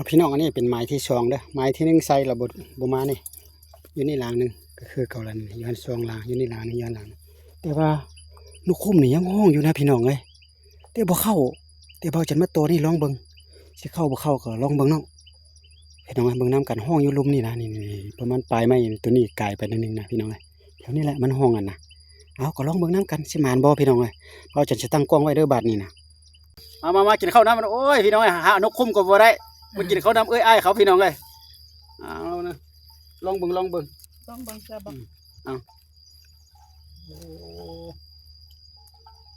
ພີ່ນ້ອງ ອັນນີ້ເປັນໝາຍທີສອງເດີ. ໝາຍທີໜຶ່ງໃສ່ແລ້ວບໍ່ ບໍ່ມານີ້ ຢູ່ນີ້ຫຼັງໜຶ່ງ ກໍຄືເກົ່າລະນີ້ ຢູ່ຫັ້ນສອງຫຼັງ ຢູ່ນີ້ຫຼັງໜຶ່ງ ຢູ່ຫັ້ນຫຼັງໜຶ່ງ. ແຕ່ວ່ານົກຂຸມນີ້ຍັງຮ້ອງຢູ່ນະພີ່ນ້ອງເອີຍ ແຕ່ບໍ່ເຂົ້າ. ແຕ່ບ່າວຈັນມາຕໍ່ນີ້ລອງເບິ່ງ ຊິເຂົ້າບໍ່ເຂົ້າກໍລອງເບິ່ງເນາະ ພີ່ນ້ອງເອີຍ. ເບິ່ງນຳກັນ ຮ້ອງຢູ່ລຸ່ມນີ້ນະ ນີ້ໆໆ ປະມານປາຍໄມ້ຕົວນີ້ກາຍໄປໜ້ອຍໜຶ່ງນະ ພີ່ນ້ອງເອີຍ. ແຖວນີ້ແຫຼະມັນຮ້ອງຫັ້ນນະ. ເອົາ ກໍລອງເບິ່ງນຳກັນ ຊິໝານບໍ່ ພີ່ນ້ອງເອີຍ. ບ່າວຈັນຊິຕັ້ງກ້ອງໄວ້ເດີບາດນີ້ນະ. ມາ ມາ ມາກິນເຂົ້ານຳ. ໂອ້ຍ ພີ່ນ້ອງເອີຍ ຫານົກຂຸມກໍບໍ່ໄດ້ ມາກິນເຂົ້ານຳເອື້ອຍອ້າຍເຂົາ ພີ່ນ້ອງເອີຍ. ເອົານະ ລອງເບິ່ງ ລອງເບິ່ງ ລອງເບິ່ງເທື່ອບໍ່? ອືມ ເອົາ ໂອ້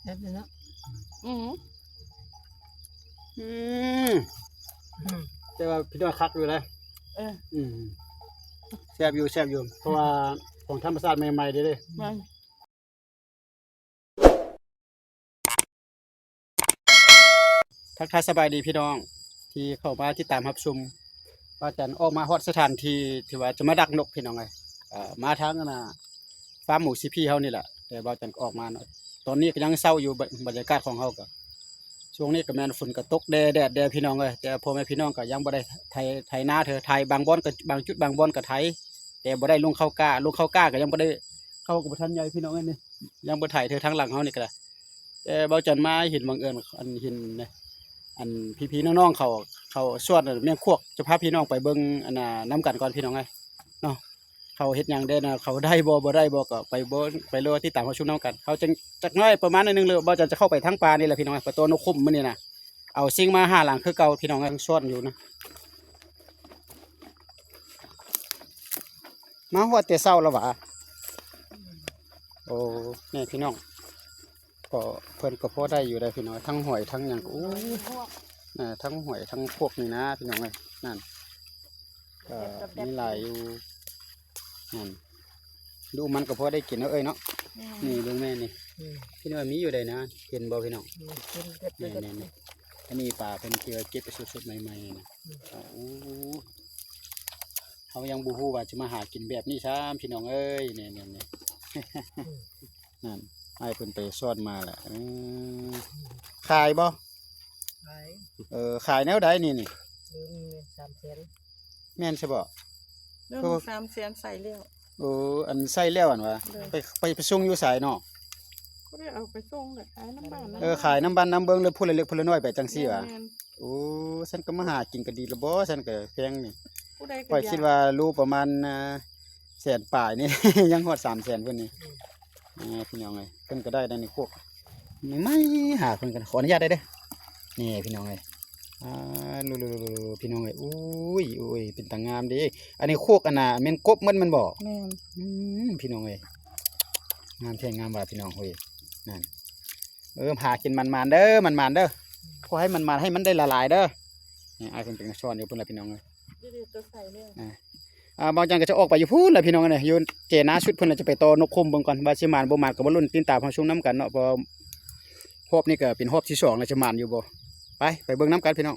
ແບບນີ້ເນາະ. ອືມ ອືມ ອືມ ແຕ່ວ່າພີ່ນ້ອງຄັກຢູ່ເດ້. ເອີ ອືມ ແຊບຢູ່ ແຊບຢູ່ ເພາະວ່າຂອງທຳມະຊາດໃໝ່ໆເດ້. ແມ່ນ. ທັກທາຍສະບາຍດີພີ່ນ້ອງທີ່ເຂົ້າມາຕິດຕາມຮັບຊົມ. ບ່າວຈັນອອກມາຮອດສະຖານທີ່ທີ່ວ່າຈະມາດັກນົກ ພີ່ນ້ອງເອີຍ. ເອີ ມາທາງອັນນ່າ ຟາມໝູຊີພີເຮົານີ້ແຫຼະ ແຕ່ບ່າວຈັນກໍອອກມາເນາະ. ຕອນນີ້ກໍຍັງເຊົ້າຢູ່ ບັນ ບັນຍາກາດຂອງເຮົາກໍ ຊ່ວງນີ້ກໍແມ່ນຝົນກໍຕົກແດ່ ແດດແດ່ ພີ່ນ້ອງເອີຍ. ແຕ່ພໍ່ແມ່ພີ່ນ້ອງກໍຍັງບໍ່ໄດ້ໄຖ ໄຖນາເທື່ອ ໄຖບາງບ່ອນກໍ ບາງຈຸດບາງບ່ອນກໍໄຖ ແຕ່ບໍ່ໄດ້ລົງເຂົ້າກ້າ. ລົງເຂົ້າກ້າກໍຍັງບໍ່ໄດ້ ເຂົ້າກໍບໍ່ທັນໃຫຍ່ ພີ່ນ້ອງເອີຍ ນີ້ ຍັງບໍ່ໄຖເທື່ອ. ທາງຫຼັງເຮົານີ້ກໍໄດ້ ແຕ່ບ່າວຈັນມາເຫັນບັງເອີນ ອັນເຫັນ ອັນພີ່ໆນ້ອງໆເຂົາ ເຂົາສວນແມ່ງຄວກ ຈະພາພີ່ນ້ອງໄປເບິ່ງ ອັນນ່າ ນຳກັນກ່ອນ ພີ່ນ້ອງເອີຍເນາະ. ເຂົາເຮັດຫຍັງແດ່ນະ ເຂົາໄດ້ບໍ່ ບໍ່ໄດ້ບໍ່ ກໍໄປເບິ່ງ ໄປເລີຍ ຕິດຕາມຮັບຊົມນຳກັນ. ເຮົາຈັ່ງຈັກໜ້ອຍປະມານໜ້ອຍໜຶ່ງເລີຍ ບ່າວຈັນຈະເຂົ້າໄປທາງປ່ານີ້ແຫຼະ ພີ່ນ້ອງເອີຍ. ປະຕູນົກຂຸມມື້ນີ້ນະ ເອົາຊິງມາຫ້າຫຼັງຄືເກົ່າ ພີ່ນ້ອງເອີຍ. ຍັງສວນຢູ່ນະ ມາຮອດແຕ່ເຊົ້າແລ້ວຫວາ? ໂອ້ ນີ້ພີ່ນ້ອງ ກໍເພິ່ນກໍພໍໄດ້ຢູ່ໄດ໋ພີ່ນ້ອງ ທັງຫອຍທັງຫຍັງກໍ ໂອ້ ທັງຫອຍທັງພວກນີ້ນະພີ່ນ້ອງເອີຍ. ນັ້ນ ກໍມີຫຼາຍຢູ່ ນັ້ນ ດູມັນກໍພໍໄດ້ກິນເນາະເອີຍເນາະ. ແມ່ນ ນີ້ເບິ່ງແມ່ນີ້ ອືມ ພີ່ນ້ອງ ມີຢູ່ໃດນະ ເຫັນບໍ່ພີ່ນ້ອງ? ອືມ ເຫັນ ນີ້ໆໆ ອັນນີ້ປາເພິ່ນເກັບ ເກັບໄປສົດໆໃໝ່ໆນະ. ອືມ ໂອ້ ເຮົາຍັງບໍ່ຮູ້ວ່າຈະມາຫາກິນແບບນີ້ຊ້ຳ ພີ່ນ້ອງເອີຍ. ນີ້ໆໆ ອືມ ນັ້ນ ອ້າຍເພິ່ນໄປຊ້ອນມາແຫຼະ. ເອີ ຂາຍບໍ່? ຂາຍ ເອີ ຂາຍແນວໃດນີ້ນີ້? ໂດຍ ນີ້ສາມແສນ ແມ່ນຊະບໍ່? ໂດຍ ສາມແສນໃສ່ແລ້ວ. ໂອ້ ອັນໃສ່ແລ້ວຫັ້ນຫວາ? ໂດຍ ໄປ ໄປ ໄປສົ່ງຢູ່ໃສເນາະ? ກໍໄດ້ເອົາໄປສົ່ງແຫຼະ ຂາຍນຳບ້ານນຳ ເອີ ເມືອງ ຂາຍນຳບ້ານນຳເມືອງ ແລ້ວຜູ້ລະເລັກຜູ້ລະນ້ອຍໄປຈັ່ງຊີ້ຫວາ? ແມ່ນໆ ໂອ້ ຊັ້ນກໍມາຫາກິນກໍດີລະບໍ່? ຂ້ອຍຄິດວ່າໂລປະມານ ອ່າ ແສນປາຍນີ້ ຍັງຮອດສາມແສນພຸ້ນນີ້. ອືມ ນີ້ພີ່ນ້ອງເອີຍ ເພິ່ນກໍໄດ້ໃນຄວກໃໝ່ໆ ຫາເພິ່ນກັນ ຂໍອະນຸຍາດໄດ້ເດີ. ນີ້ພີ່ນ້ອງເອີຍ ອ່າ ພີ່ນ້ອງເອີຍ ໂອ້ຍ ໂອ້ຍ ເປັນຕາງາມເດ້. ອັນນີ້ຄວກອັນນ່າແມ່ນກົບໝົດແມ່ນບໍ່? ແມ່ນ ອືມ ພີ່ນ້ອງເອີຍ ງາມແທ້ງາມວ່າ ພີ່ນ້ອງເອີຍ. ນັ້ນ ເອີ ຫາກິນໝານໆເດີ ໝານໆເດີ ຂໍໃຫ້ໝານໆ ໃຫ້ມັນໄດ້ຫຼາຍໆເດີ. ນີ້ອ້າຍເພິ່ນເປັນສອນຢູ່ພຸ້ນລະ ພີ່ນ້ອງເອີຍ. ອ່າ ບ່າວຈັນກໍຈະອອກໄປຢູ່ພຸ້ນແຫຼະ ພີ່ນ້ອງເອີຍ ຢູ່ເຈນາສຸດພຸ້ນລະ. ຈະໄປຕໍ່ນົກຂຸມເບິ່ງກ່ອນວ່າຊິໝານບໍ່ໝານ ກໍມາລຸ້ນຕິດຕາມຮັບຊົມນຳກັນເນາະ ເພາະຮອບນີ້ກໍເປັນຮອບທີສອງແລ້ວ ຈະໝານຢູ່ບໍ່? ໄປ ໄປເບິ່ງນຳກັນ ພີ່ນ້ອງ.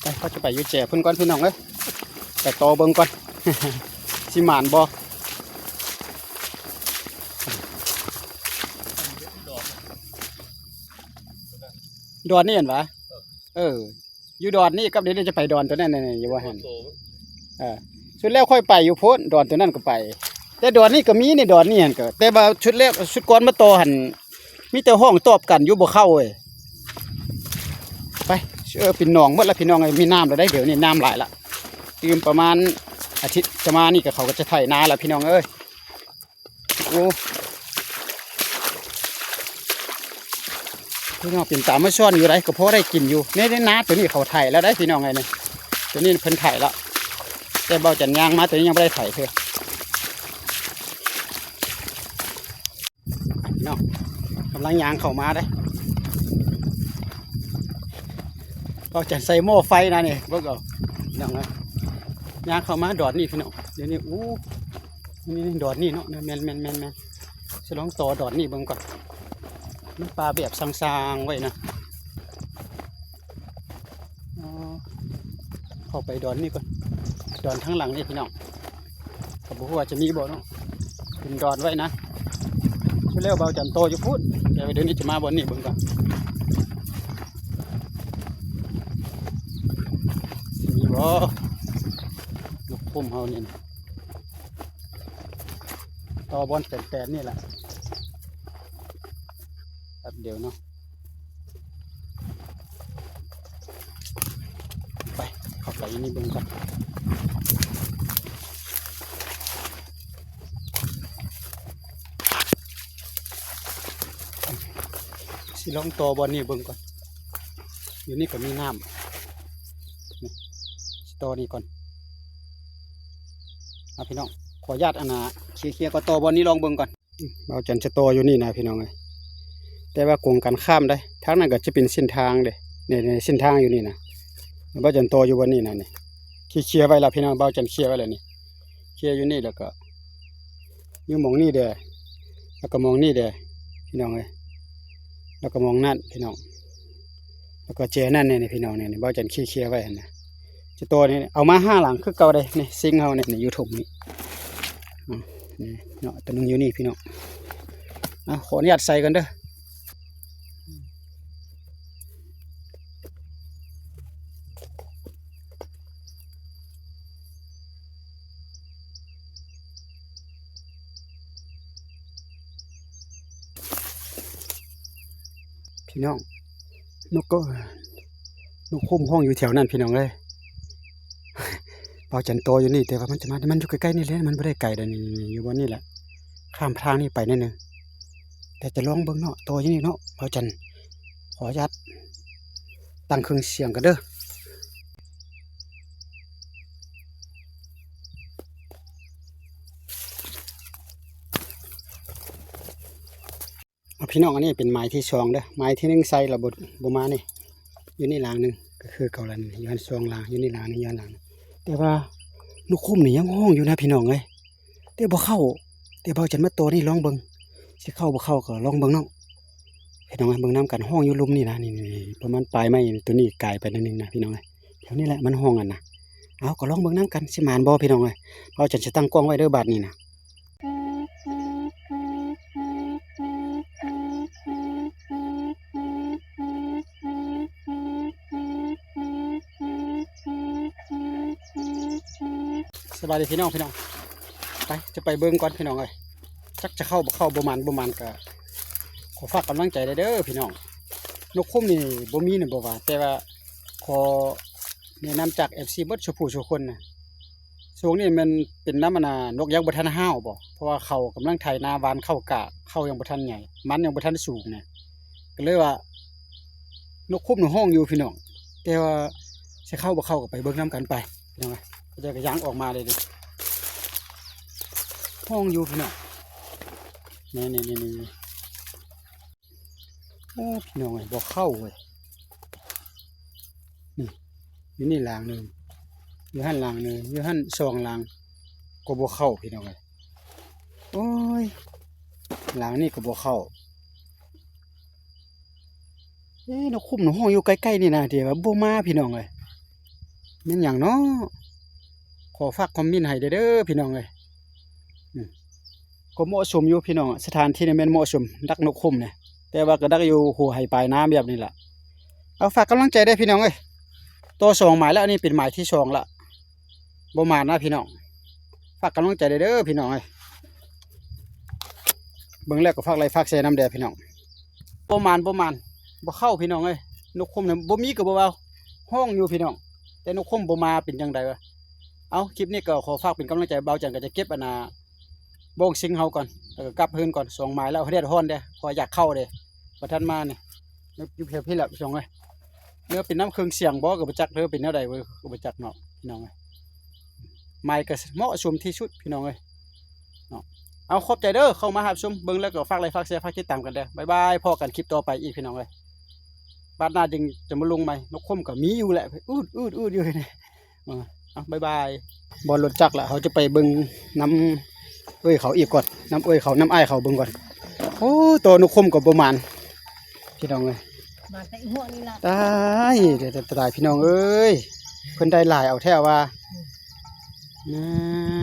ໄປ ເຮົາຈະໄປຢູ່ແຈເພິ່ນກ່ອນ ພີ່ນ້ອງເອີຍ ໄປຕໍ່ເບິ່ງກ່ອນ ຊິໝານບໍ່? ດອນນີ້ຫັ້ນຫວາ? ເອີ ຢູ່ດອນນີ້ກັບດຽວນີ້ຈະໄປດອນຕົວນັ້ນ ຢູ່ວ່າຫັ້ນ. ເອີ ສຸດແລ້ວຂ້ອຍໄປຢູ່ພຸ້ນ ດອນຕົວນັ້ນກໍໄປ ແຕ່ດອນນີ້ກໍມີນີ້ ດອນນີ້ຫັ້ນກໍ ແຕ່ວ່າສຸດແລ້ວ ສຸດກ່ອນມາຕໍ່ຫັ້ນ ມີແຕ່ຮ້ອງຕອບກັນຢູ່ ບໍ່ເຂົ້າເວີຍ. ໄປ ເອີ ເປັນໜອງໝົດລະ ພີ່ນ້ອງເອີຍ ມີນ້ຳລະໄດ໋. ດຽວນີ້ນ້ຳຫຼາຍລະ ຕື່ມປະມານອາທິດຈະມານີ້ກໍ ເຂົາກໍຈະໄຖນາລະ ພີ່ນ້ອງເອີຍ. ໂອ້ ພີ່ນ້ອງ ເປັນຕາມາຊ້ອນຢູ່ໃດ໋ ກໍພໍໄດ້ກິນຢູ່. ໃນ ໃນນາຕົວນີ້ເຂົາໄຖແລ້ວໄດ໋ ພີ່ນ້ອງເອີຍ ນີ້ ຕົວນີ້ເພິ່ນໄຖແລ້ວ ແຕ່ບ່າວຈັນຍ່າງມາ ຕົວນີ້ຍັງບໍ່ໄດ້ໄຖເທື່ອ. ພີ່ນ້ອງ ກຳລັງຍ່າງເຂົ້າມາເດ້ ກໍຈະໃສ່ໝໍ້ໄຟນະນີ້ ເບິ່ງເອົາ ພີ່ນ້ອງເອີຍ. ຍ່າງເຂົ້າມາດອນນີ້ ພີ່ນ້ອງ ດຽວນີ້ ໂອ້ ນີ້ ນີ້ ດອນນີ້ເນາະ ແມ່ນ ແມ່ນ ແມ່ນ ແມ່ນ ຊິລອງຕໍ່ດອນນີ້ເບິ່ງກ່ອນ ມັນປ່າແບບສ້າງໆໄວ້ນະ. ອໍ ເຂົ້າໄປດອນນີ້ກ່ອນ ດອນທາງຫຼັງນີ້ ພີ່ນ້ອງ ກໍບໍ່ຮູ້ວ່າຈະມີບໍ່ເນາະ ເປັນດອນໄວ້ນະ. ສຸດແລ້ວບ່າວຈັນຕໍ່ຢູ່ພຸ້ນ ແຕ່ວ່າດຽວນີ້ຈະມາບ່ອນນີ້ເບິ່ງກ່ອນ. ບໍ່ ນົກຂຸ້ມເຮົານີ້ນະ ຕໍ່ບ່ອນແຕນໆນີ້ແຫຼະ ແປັບດຽວເນາະ. ໄປ ເຂົ້າໄປໃນນີ້ເບິ່ງກ່ອນ ຊິລອງຕໍ່ບ່ອນນີ້ເບິ່ງກ່ອນ ຢູ່ນີ້ກໍມີນ້ຳ ນີ້ ຊິຕໍ່ນີ້ກ່ອນ ອ່ະ ພີ່ນ້ອງ ຂໍອະນຸຍາດ ອັນນ່າ ເຄຍໆ ກໍຕໍ່ບ່ອນນີ້ລອງເບິ່ງກ່ອນ. ບ່າວຈັນຈະຕໍ່ຢູ່ນີ້ນະພີ່ນ້ອງເອີຍ ແຕ່ວ່າກົງກັນຂ້າມເດ້ ທາງນັ້ນກໍຈະເປັນເສັ້ນທາງເດ້ ນີ້ໆ ເສັ້ນທາງຢູ່ນີ້ນະ ບ່າວຈັນຕໍ່ຢູ່ບ່ອນນີ້ນະ ນີ້ເຄຍໆໄວ້ລະພີ່ນ້ອງ ບ່າວຈັນເຄຍໄວ້ລະນີ້ ເຄຍຢູ່ນີ້ ແລ້ວກໍຢູ່ໝ່ອງນີ້ເດ້ ແລ້ວກໍໝ່ອງນີ້ເດ້ພີ່ນ້ອງເອີຍ ແລ້ວກໍໝ່ອງນັ້ນພີ່ນ້ອງ ແລ້ວກໍແຈນັ້ນແນ່ນີ້ພີ່ນ້ອງ ນີ້ ນີ້ບ່າວຈັນເຄຍໆໄວ້ຫັ້ນນະ ຈະຕໍ່ນີ້ ເອົາມາຫ້າຫຼັງຄືເກົ່າເດ້ ນີ້ຊິງເຮົານີ້ ນີ້ຢູ່ຖົງນີ້ ອືມ ນີ້ເນາະ ຕົວໜຶ່ງຢູ່ນີ້ພີ່ນ້ອງ ອ່ະ ຂໍອະນຸຍາດໃສ່ກ່ອນເດີ ພີ່ນ້ອງ ນົກກໍ ນົກຂຸ້ມຮ້ອງຢູ່ແຖວນັ້ນພີ່ນ້ອງເອີຍ ບ່າວຈັນຕໍ່ຢູ່ນີ້ ແຕ່ວ່າມັນຈະມາ ມັນຢູ່ໃກ້ໆນີ້ແຫຼະ ມັນບໍ່ໄດ້ໄກດອກ ນີ້ ນີ້ ຢູ່ບ່ອນນີ້ແຫຼະ ຂ້າມທາງນີ້ໄປໜ້ອຍໜຶ່ງ ແຕ່ຈະລອງເບິ່ງເນາະ ຕໍ່ຢູ່ນີ້ເນາະ ບ່າວຈັນຂໍອະນຸຍາດຕັ້ງເຄື່ອງສຽງກ່ອນເດີ. ພີ່ນ້ອງ ອັນນີ້ເປັນໝາຍທີສອງເດີ ໝາຍທີໜຶ່ງໃສ່ແລ້ວບໍ່ ບໍ່ມານີ້ ຢູ່ນີ້ຫຼັງໜຶ່ງ ກໍຄືເກົ່າລະນີ້ ຢູ່ຫັ້ນສອງຫຼັງ ຢູ່ນີ້ຫຼັງໜຶ່ງ ຢູ່ຫັ້ນຫຼັງໜຶ່ງ ແຕ່ວ່ານົກຂຸ້ມນີ້ຍັງຮ້ອງຢູ່ນະພີ່ນ້ອງເອີຍ ແຕ່ບໍ່ເຂົ້າ ແຕ່ບ່າວຈັນມາຕໍ່ນີ້ລອງເບິ່ງ ຊິເຂົ້າບໍ່ເຂົ້າກໍລອງເບິ່ງເນາະ ພີ່ນ້ອງເອີຍ ເບິ່ງນຳກັນ ຮ້ອງຢູ່ລຸ່ມນີ້ນະ ນີ້ໆ ປະມານປາຍໄມ້ຕົວນີ້ກາຍໄປໜ້ອຍໜຶ່ງນະ ພີ່ນ້ອງເອີຍ ແຖວນີ້ແຫຼະມັນຮ້ອງຫັ້ນນະ ເອົາ ກໍລອງເບິ່ງນຳກັນ ຊິໝານບໍ່ພີ່ນ້ອງເອີຍ ບ່າວຈັນຊິຕັ້ງກ້ອງໄວ້ເດີບາດນີ້ນະ. ສະບາຍດີພີ່ນ້ອງ ພີ່ນ້ອງ ໄປ ຈະໄປເບິ່ງກ່ອນພີ່ນ້ອງເອີຍ ຈັກຈະເຂົ້າບໍ່ເຂົ້າ ບໍ່ໝານບໍ່ໝານ ກະຂໍຝາກກຳລັງໃຈແດ່ເດີພີ່ນ້ອງ ນົກຂຸ້ມນີ້ບໍ່ມີນະບໍ່ວ່າ ແຕ່ວ່າ ຂໍແນະນຳຈາກເອັຟຊີເບິດສູ່ຜູ້ສູ່ຄົນນະ ຊ່ວງນີ້ແມ່ນເປັນນຳອັນນ່າ ນົກຍັງບໍ່ທັນຮ້າວບໍ ເພາະວ່າເຂົາກຳລັງໄຖນາຫວ່ານເຂົ້າກະ ເຂົ້າຍັງບໍ່ທັນໃຫຍ່ ມັນຍັງບໍ່ທັນສູງນະ ກໍເລີຍວ່ານົກຂຸ້ມນະຮ້ອງຢູ່ພີ່ນ້ອງ ແຕ່ວ່າຊິເຂົ້າບໍ່ເຂົ້າກໍໄປເບິ່ງນຳກັນໄປພີ່ນ້ອງເອີຍ ເຂົາເຈົ້າກໍຍ່າງອອກມາເລີຍເດ້ ຮ້ອງຢູ່ພີ່ນ້ອງ ນີ້ໆໆໆ. ໂອ້ ພີ່ນ້ອງເອີຍ ບໍ່ເຂົ້າເວີຍ ນີ້ ຢູ່ນີ້ຫຼັງໜຶ່ງ ຢູ່ຫັ້ນຫຼັງໜຶ່ງ ຢູ່ຫັ້ນສອງຫຼັງ ກໍບໍ່ເຂົ້າພີ່ນ້ອງເອີຍ ໂອ້ຍ ຫຼັງນີ້ກໍບໍ່ເຂົ້າ ເອີ ນົກຂຸ້ມນະຮ້ອງຢູ່ໃກ້ໆນີ້ນະ ທີ່ວ່າບໍ່ມາພີ່ນ້ອງເອີຍ ແມ່ນຫຍັງເນາະ ຂໍຝາກຄອມເມັນໃຫ້ແດ່ເດີພີ່ນ້ອງເອີຍ ອືມ ກໍເໝາະສົມຢູ່ພີ່ນ້ອງ ສະຖານທີ່ນີ້ແມ່ນເໝາະສົມດັກນົກຂຸ້ມນະ ແຕ່ວ່າກໍດັກຢູ່ຫົວໄຮ່ປາຍນາແບບນີ້ລະ ເອົາ ຝາກກຳລັງໃຈເດີພີ່ນ້ອງເອີຍ ຕໍ່ສອງໝາຍແລ້ວ ອັນນີ້ເປັນໝາຍທີສອງລະ ບໍ່ໝານນະພີ່ນ້ອງ ຝາກກຳລັງໃຈແດ່ເດີພີ່ນ້ອງເອີຍ ເບິ່ງແລ້ວກໍຝາກໄລ້ຝາກແຊນຳແດ່ພີ່ນ້ອງ ບໍ່ໝານ ບໍ່ໝານ ບໍ່ເຂົ້າພີ່ນ້ອງເອີຍ ນົກຂຸ້ມນະບໍ່ມີກໍບໍ່ເວົ້າ ຮ້ອງຢູ່ພີ່ນ້ອງ ແຕ່ນົກຂຸ້ມບໍ່ມາ ເປັນຈັ່ງໃດວະ ເອົາ ຄລິບນີ້ກໍຂໍຝາກເປັນກຳລັງໃຈ ບ່າວຈັນກໍຈະເກັບອັນນ່າ ໂບງຊິງເຮົາກ່ອນ ແລ້ວກໍກັບເຮືອນກ່ອນ ສອງໝາຍແລ້ວ ແດດຮ້ອນເດ້ ເພາະວ່າຢາກເຂົ້າເດ້ ບໍ່ທັນມານີ້ ຢູ່ແຖວພີ້ແຫຼະພີ່ນ້ອງເອີຍ ເຫຼືອເປັນນຳເຄື່ອງສຽງບໍ່ກໍບໍ່ຈັກ ຫຼືເປັນແນວໃດເວີຍ ກໍບໍ່ຈັກເນາະພີ່ນ້ອງເອີຍ ໝາຍກໍເໝາະສົມທີ່ສຸດພີ່ນ້ອງເອີຍ ເນາະ ເອົາ ຂອບໃຈເດີ ເຂົ້າມາຮັບຊົມ ເບິ່ງແລ້ວກໍຝາກໄລ້ຝາກແຊ ຝາກຕິດຕາມກັນແດ່ ບາຍບາຍ ພໍ້ກັນຄລິບຕໍ່ໄປອີກພີ່ນ້ອງເອີຍ ບາດໜ້າຈຶ່ງຈະມາລົງໃໝ່ ນົກຂຸ້ມກໍມີຢູ່ແຫຼະ ອືດໆໆຢູ່ນີ້ ເອີ ເອົາ ບາຍບາຍ ບໍ່ລົດຈັກລະ ເຮົາຈະໄປເບິ່ງນຳເອື້ອຍເຂົາອີກກ່ອນ ນຳເອື້ອຍເຂົາ ນຳອ້າຍເຂົາເບິ່ງກ່ອນ ໂອ້ ຕໍ່ນົກຂຸ້ມກໍບໍ່ໝານ ພີ່ນ້ອງເອີຍ ມາແຕ່ຫົວນີ້ລະ ຕາຍ ຕາຍ ຕາຍ ພີ່ນ້ອງເອີຍ ເພິ່ນໄດ້ຫຼາຍເອົາແທ້ວ່າ ອື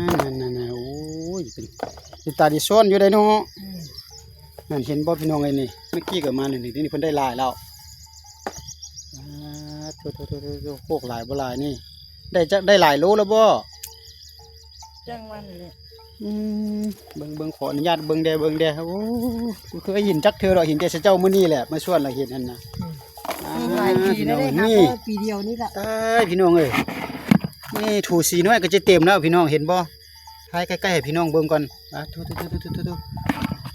ມ ນັ້ນໆໆ ໂອ້ຍ ເປັນ ເປັນຕາດີຊ້ອນຢູ່ເດ້ເນາະ ອືມ ນັ້ນ ເຫັນບໍ່ພີ່ນ້ອງເອີຍນີ້ ເມື່ອກີ້ກໍມານີ້ ນີ້ ນີ້ເພິ່ນໄດ້ຫຼາຍແລ້ວ ອາ ໂທ້ໆໆໆ ໂຄກຫຼາຍບໍ່ຫຼາຍນີ້ ໄດ້ຈັກ ໄດ້ຫຼາຍໂລແລ້ວບໍ່? ຈັ່ງວ່ານີ້ແຫຼະ ອືມ ເບິ່ງ ເບິ່ງ ຂໍອະນຸຍາດເບິ່ງແດ່ ເບິ່ງແດ່. ໂອ້ ບໍ່ເຄີຍເຫັນຈັກເທື່ອດອກ ເຫັນແຕ່ເຈົ້າມື້ນີ້ແຫຼະ ມາຊວນລະເຫັນຫັ້ນນະ. ອືມ ອ່າ ຫຼາຍປີແລ້ວເດ້ ນີ້ ຫາພໍປີດຽວນີ້ລະ. ຕາຍ ພີ່ນ້ອງເອີຍ ນີ້ຖົ່ວສີນ້ອຍກໍຈະເຕັມແລ້ວ ພີ່ນ້ອງເຫັນບໍ່? ຖ່າຍໃກ້ໆໃຫ້ພີ່ນ້ອງເບິ່ງກ່ອນ. ອ່າ ໂທ້ໆໆໆ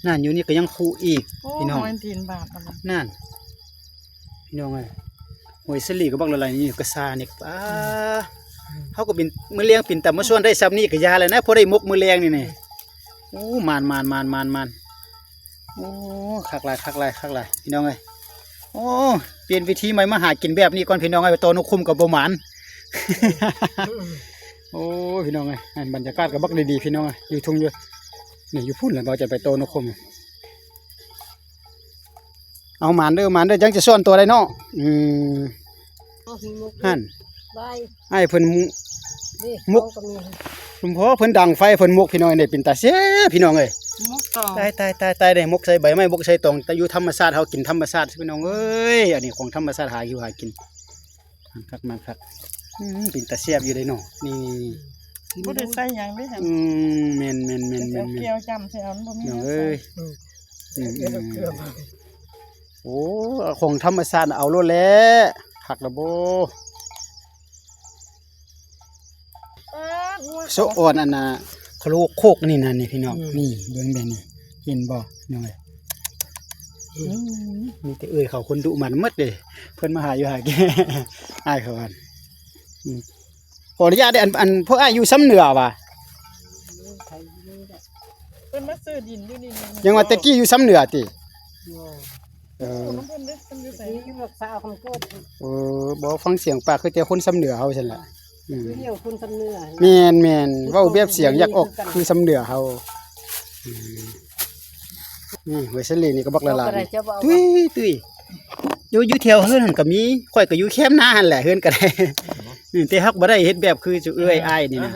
ໆ ນັ້ນ ຢູ່ນີ້ກໍຍັງຄຸອີກ. ໂອ້ ພີ່ນ້ອງ ມັນຕີນບາດ ນັ້ນ ພີ່ນ້ອງເອີຍ ຫອຍສາລີກໍບັກຫຼາຍໆ ນີ້ກະຊານີ້. ອ່າ ເຮົາກໍເປັນ ມື້ແລງເປັນຕາມາຊວນໄດ້ຊ່ຳນີ້ກໍຢ່າແລ້ວນະ ພໍໄດ້ໝົກມື້ແລງນີ້ ນີ້. ໂອ້ ມານໆໆໆໆ ໂອ້ ຄັກຫຼາຍ ຄັກຫຼາຍ ຄັກຫຼາຍ ພີ່ນ້ອງເອີຍ. ໂອ້ ປ່ຽນວິທີໃໝ່ມາຫາກິນແບບນີ້ກ່ອນ ພີ່ນ້ອງເອີຍ ຕໍ່ນົກຂຸມກໍບໍ່ໝານ. ໂອ້ຍ ພີ່ນ້ອງເອີຍ ອັນບັນຍາກາດກໍບັກດີໆ ພີ່ນ້ອງເອີຍ ຢູ່ທົ່ງຢູ່ ນີ້ ຢູ່ພຸ້ນແຫຼະ ບໍ່ຈະໄປຕໍ່ນົກຂຸມ. ເອົາ ໝານເດີ ໝານເດີ ຈັ່ງຈະຊ້ອນຕົວໄດ້ເນາະ. ອືມ ເອົາ ເຫັນໝົກ ຫັ້ນ ອ້າຍເພິ່ນໝົກ ເດ້ ໝົກ ເຂົາກໍມີ ເພິ່ນພໍເພິ່ນດັງໄຟເພິ່ນໝົກ ພີ່ນ້ອງເອີຍ ເປັນຕາແຊບ ພີ່ນ້ອງເອີຍ. ໝົກຕອງ ຕາຍໆໆໆ ໄດ້ໝົກໃສ່ໃບໄມ້ ໝົກໃສ່ຕອງ ແຕ່ຢູ່ທຳມະຊາດ ເຮົາກິນທຳມະຊາດ ພີ່ນ້ອງເອີຍ. ອັນນີ້ຂອງທຳມະຊາດ ຫາຢູ່ຫາກິນ. ມັນຄັກ ມັນຄັກ ອືມ ເປັນຕາແຊບຢູ່ເດ້ເນາະ ນີ້ ບໍ່ໄດ້ໃສ່ຫຍັງເດ້. ອືມ ແມ່ນໆໆໆໆ ແຕ່ແຈ່ວຈ້ຳໃສ່ເອົາ ມັນບໍ່ມີແນວໃສ່ ເອີຍ. ອືມ ອືມ ອືມ ໂອ້ ເອົາຂອງທຳມະຊາດເອົາໂລດແຫຼະ ຄັກລະບໍ່? ໂຊອ່ອນອັນນ່າ ຄະໂລໂຄກນີ້ນະ ນີ້ພີ່ນ້ອງ. ອືມ ນີ້ເບິ່ງແບບນີ້ ເຫັນບໍ່ນ້ອງເອີຍ? ອືມ ອືມ ມີແຕ່ເອື້ອຍເຂົາຄົນດຸໝັ່ນໝົດເດ້ ເພິ່ນມາຫາຢູ່ຫາກິນ ອ້າຍເຂົາຫັ້ນ. ອືມ ຂໍອະນຸຍາດເດ້ ອັນ ອັນພວກອ້າຍຢູ່ຊຳເໜືອຫວາ? ເພິ່ນມາຊື້ດິນຢູ່ນີ້ ຍັງວ່າແຕ່ກີ້ຢູ່ຊຳເໜືອຕິ? ເອີ ຢູ່ນຳເພິ່ນເດ້ ເພິ່ນຢູ່ໃສ? ຢູ່ລັກສາຄຳເກີດ. ເອີ ບໍ່ ຟັງສຽງປາກຄືແຕ່ຄົນຊຳເໜືອເຮົາຊັ້ນລະ. ອືມ ຢູ່ແນວຄົນຊຳເໜືອ. ແມ່ນໆ ເວົ້າແບບສຽງຢາກອອກຄືຊຳເໜືອເຮົາ. ອືມ ນີ້ ໄວສາລີນີ້ກໍບັກຫຼາຍໆ ຕຸ້ຍໆ. ຢູ່ ຢູ່ແຖວເຮືອນຫັ້ນກໍມີ ຂ້ອຍກໍຢູ່ແຄມນາຫັ້ນແຫຼະ ເຮືອນກໍໄດ້. ອືມ ແຕ່ຮັກບໍ່ໄດ້ເຮັດແບບຄືຈຸເອື້ອຍອ້າຍນີ້ນະ.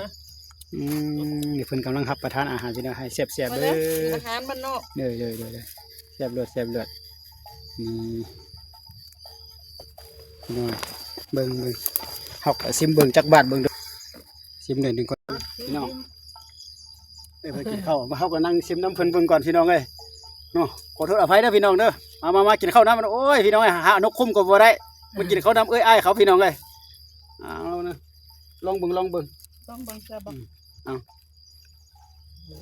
ອືມ ນີ້ເພິ່ນກຳລັງຮັບປະທານອາຫານຢູ່ນະ ໃຫ້ແຊບໆເດີ ອາຫານບ້ານນອກ. ເດີໆໆ ແຊບໂລດ ແຊບໂລດ. ນີ້ ພີ່ນ້ອງ ເບິ່ງ ເບິ່ງ ເຮົາກໍຊິມເບິ່ງຈັກບາດເບິ່ງເດີ ຊິມໜ້ອຍໜຶ່ງກ່ອນ ພີ່ນ້ອງ. ເອີ ເພິ່ນກິນເຂົ້າ ເຮົາກໍນັ່ງຊິມນຳເພິ່ນເບິ່ງກ່ອນ ພີ່ນ້ອງເອີຍເນາະ. ຂໍໂທດອະໄພເດີພີ່ນ້ອງເດີ. ມາ ມາ ມາກິນເຂົ້ານຳ. ໂອ້ຍ ພີ່ນ້ອງເອີຍ ຫານົກຂຸມກໍບໍ່ໄດ້ ມາກິນເຂົ້ານຳເອື້ອຍອ້າຍເຂົາ ພີ່ນ້ອງເອີຍ. ເອົານະ ລອງເບິ່ງ ລອງເບິ່ງ ລອງເບິ່ງແຊບບໍ່? ອືມ ເອົາ ໂອ້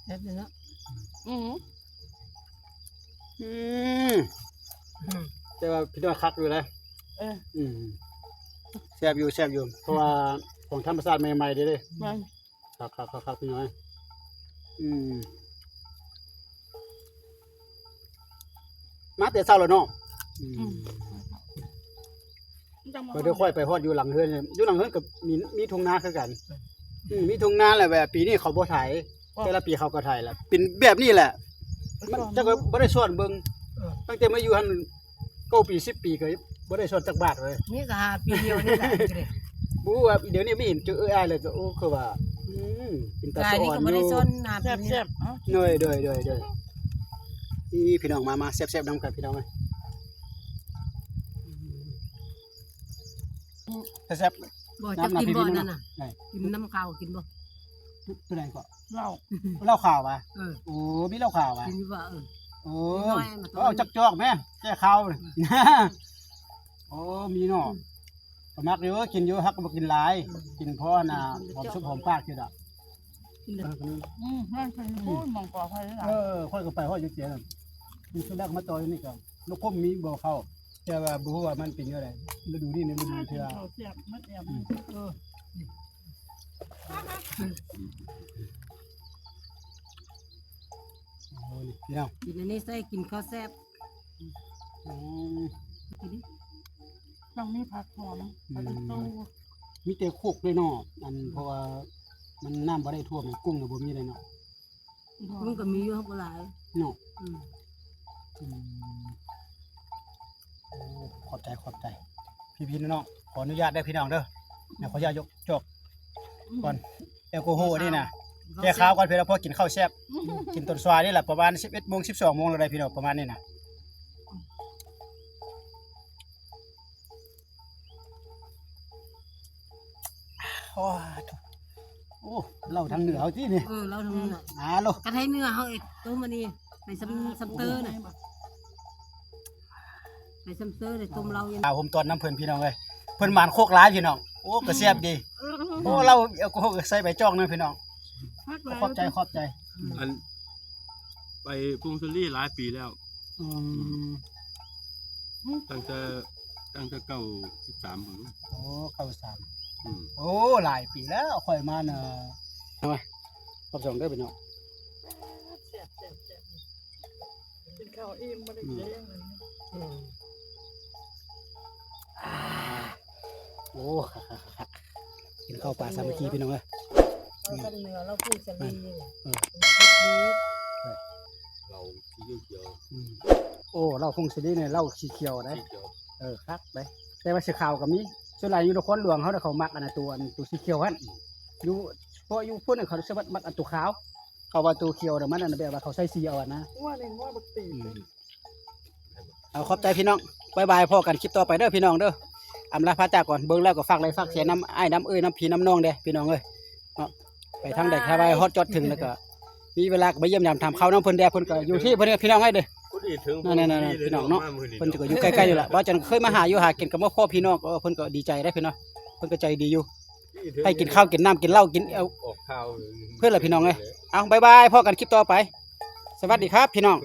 ແຊບຢູ່ເນາະ. ອືມ ອືມ ອືມ ແຕ່ວ່າພີ່ນ້ອງຄັກຢູ່ເດ້. ເອີ ອືມ ແຊບຢູ່ ແຊບຢູ່ ເພາະວ່າຂອງທຳມະຊາດໃໝ່ໆເດ້. ແມ່ນ ຄັກໆໆ ພີ່ນ້ອງ. ອືມ ມາແຕ່ເຊົ້າແລ້ວເນາະ. ອືມ ອືມ ຂ້ອຍໄປຮອດຢູ່ຫຼັງເຮືອນ ຢູ່ຫຼັງເຮືອນກໍມີ ມີທົ່ງນາຄືກັນ. ອືມ ມີທົ່ງນາແຫຼະ ແບບປີນີ້ເຂົາບໍ່ໄຖ ແຕ່ລະປີເຂົາກໍໄຖລະ ເປັນແບບນີ້ແຫຼະ. ມັນຈັກວ່າບໍ່ໄດ້ສອນເບິ່ງ ເອີ ຕັ້ງແຕ່ມາຢູ່ຫັ້ນ ເກົ້າປີ ສິບປີ ກໍບໍ່ໄດ້ສອນຈັກບາດເລີຍ. ນີ້ກໍຫາປີດຽວນີ້ແຫຼະ. ບໍ່ຮູ້ວ່າດຽວນີ້ມາເຫັນເຈີເອື້ອຍອ້າຍເລີຍ ກໍ ໂອ້ ຄືວ່າ ອືມ ເປັນຕາສະອອນຢູ່. ແຊບໆ ເອົາ ໂດຍໆໆ ນີ້ພີ່ນ້ອງ ມາໆ ແຊບໆນຳກັນພີ່ນ້ອງເອີຍ. ແຊບໆ ບໍ່ ເຈົ້າກິນບໍ່ນັ້ນນະ? ກິນນຳເຂົ້າກິນບໍ່? ໂຕໃດກໍ ເຫຼົ້າ ເຫຼົ້າຂາວຫວາ? ເອີ ໂອ້ ມີເຫຼົ້າຂາວຫວາ? ກິນຢູ່ບໍ່? ເອີ ໂອ້ ເອົາຈັກຈອກແມ້ ແກ້ຄາວ. ໂອ້ ມີເນາະ. ກໍມັກຢູ່ ກິນຢູ່ ຮັກກໍບໍ່ກິນຫຼາຍ ກິນພໍອັນນ່າ ຫອມຊຸບຫອມປາກຊື່ດອກ. ອືມ ມັນຄື ໂອ້ຍ ມັນກໍໃຜລະ. ເອີ ຂ້ອຍກໍໄປຮອດຢູ່ເຈນ ມີຊຸດແລກມາຕໍ່ຢູ່ນີ້ກໍ ລູກຄົມມີບໍ່ເຂົ້າ ແຕ່ວ່າບໍ່ຮູ້ວ່າມັນເປັນຈັ່ງໃດ ລະດູນີ້ ລະດູເທື່ອ. ເຂົ້າແຊບ ມັນແອບ ອືມ ເອີ ໂອ້ ນີ້ພີ່ນ້ອງ ກິນອັນນີ້ໃສ່ ກິນເຂົ້າແຊບ. ອືມ ກິນ ຕ້ອງມີຜັກຫອມ ອືມ ຜັກກະເພາ ມີແຕ່ຄົກເລີຍເນາະ ອັນ ອືມ ເພາະວ່າມັນນ້ຳບໍ່ໄດ້ຖ້ວມ ກຸ້ງນະບໍ່ມີເລີຍເນາະ. ມັນກໍມີຢູ່ ເຮົາບໍ່ຫຼາຍເນາະ. ອືມ ອືມ ໂອ້ ຂອບໃຈ ຂອບໃຈ ພີ່ໆນ້ອງໆ. ຂໍອະນຸຍາດເດີພີ່ນ້ອງເດີ ດຽວຂໍອະນຸຍາດຍົກຈອກກ່ອນ. ແອລກໍຮອລນີ້ນະ ແກ້ຄາວກ່ອນພີ່ນ້ອງ ເພາະກິນເຂົ້າແຊບ ກິນຕອນສວາຍນີ້ແຫຼະ ປະມານສິບເອັດໂມງ ສິບສອງໂມງແລ້ວໄດ໋ພີ່ນ້ອງ ປະມານນີ້ນະ. ໂອ້ ໂອ້ ເຫຼົ້າທາງເໜືອເຮົາຕິນີ້. ເອີ ເຫຼົ້າທາງເໜືອ ອາໂລ ກະໄທເໜືອເຮົາເອງ. ຕົ້ມອັນນີ້ ໄປຊຳ ຊຳເຕີນະ ໄປຊຳເຕີນະ ຕົ້ມເຫຼົ້າຢູ່ ອາ ໂຮມຕອນນຳເພິ່ນພີ່ນ້ອງເອີຍ. ເພິ່ນໝານໂຄກຫຼາຍພີ່ນ້ອງ. ໂອ້ ກະແຊບດີ. ໂອ້ ເຫຼົ້າແອລກໍຮໍກະໃສ່ໃບຈອກໜ້ອຍພີ່ນ້ອງ. ຂອບໃຈ ຂອບໃຈ. ອັນ ໄປພົງສາລີຫຼາຍປີແລ້ວ. ອືມ ຕັ້ງແຕ່ ຕັ້ງແຕ່ເກົ້າສິບສາມພຸ້ນ. ໂອ້ ເກົ້າສິບສາມ. ອືມ ໂອ້ ຫຼາຍປີແລ້ວຂ້ອຍມານະ. ເອົາໄວ້ ຂອບໃຈເດີພີ່ນ້ອງ. ກິນເຂົ້າອີ່ມບໍ່ໄດ້ແຈ້ງ. ອືມ ອາ ໂອ້ ຄັກໆໆ ກິນເຂົ້າປາສາມັກຄີພີ່ນ້ອງເອີຍ. ເອົາທາງເໜືອລາວພູສາລີ. ເອີ ເຫຼົ້າສີຂຽວ. ອືມ ໂອ້ ເຫຼົ້າຜົງສາລີນີ້ເຫຼົ້າສີຂຽວໄດ໋. ເອີ ຄັກໄດ໋ ແຕ່ວ່າສີຂາວກໍມີ. ສ່ວນຫຼາຍຢູ່ນະຄອນຫຼວງເຮົານະ ເຂົາມັກອັນນັ້ນ ໂຕ ອັນໂຕສີຂຽວຫັ້ນ. ຢູ່ ເພາະຢູ່ພຸ້ນນະ ເຂົາສະຫວັດມັກອັນໂຕຂາວ. ເຂົາວ່າໂຕຂຽວນະ ມັນອັນແບບວ່າເຂົາໃສ່ສີເອົາຫັ້ນນະ. ງົວນີ້ງົວບັກຕີ. ອືມ ເອົາ ຂອບໃຈພີ່ນ້ອງ. ບາຍບາຍ ພໍ້ກັນຄລິບຕໍ່ໄປເດີພີ່ນ້ອງເດີ. ອຳລາພາຈາກກ່ອນ. ເບິ່ງແລ້ວກໍຝາກໄລຄ໌ຝາກແຊນຳອ້າຍນຳເອື້ອຍນຳພີ່ນຳນ້ອງແດ່ພີ່ນ້ອງເອີຍເນາະ. ໄປທາງໃດຖ້າວ່າຮອດຈອດເຖິງແລ້ວກໍ ມີເວລາກໍມາຢ້ຽມຢາມຖາມຂ່າວນຳເພິ່ນແດ່. ເພິ່ນກໍຢູ່ທີ່ເພິ່ນພີ່ນ້ອງເອີຍເດ້. ນັ້ນໆໆ ພີ່ນ້ອງເນາະ ເພິ່ນກໍຢູ່ໃກ້ໆນີ້ແຫຼະ. ບໍ່ຈັ່ງເຄີຍມາຫາຢູ່ຫາກິນກັບໝູ່ພໍ່ພີ່ນ້ອງ. ເອີ ເພິ່ນກໍດີໃຈເດ້ພີ່ນ້ອງ. ເພິ່ນກໍໃຈດີຢູ່ ໃຫ້ກິນເຂົ້າກິນນ້ຳກິນເຫຼົ້າກິນ ເອົາ ເພິ່ນລະພີ່ນ້ອງເອີຍ. ເອົາ ບາຍບາຍ ພໍ້ກັນຄລິບຕໍ່ໄປ. ສະຫວັດດີຄັບພີ່ນ້ອງ.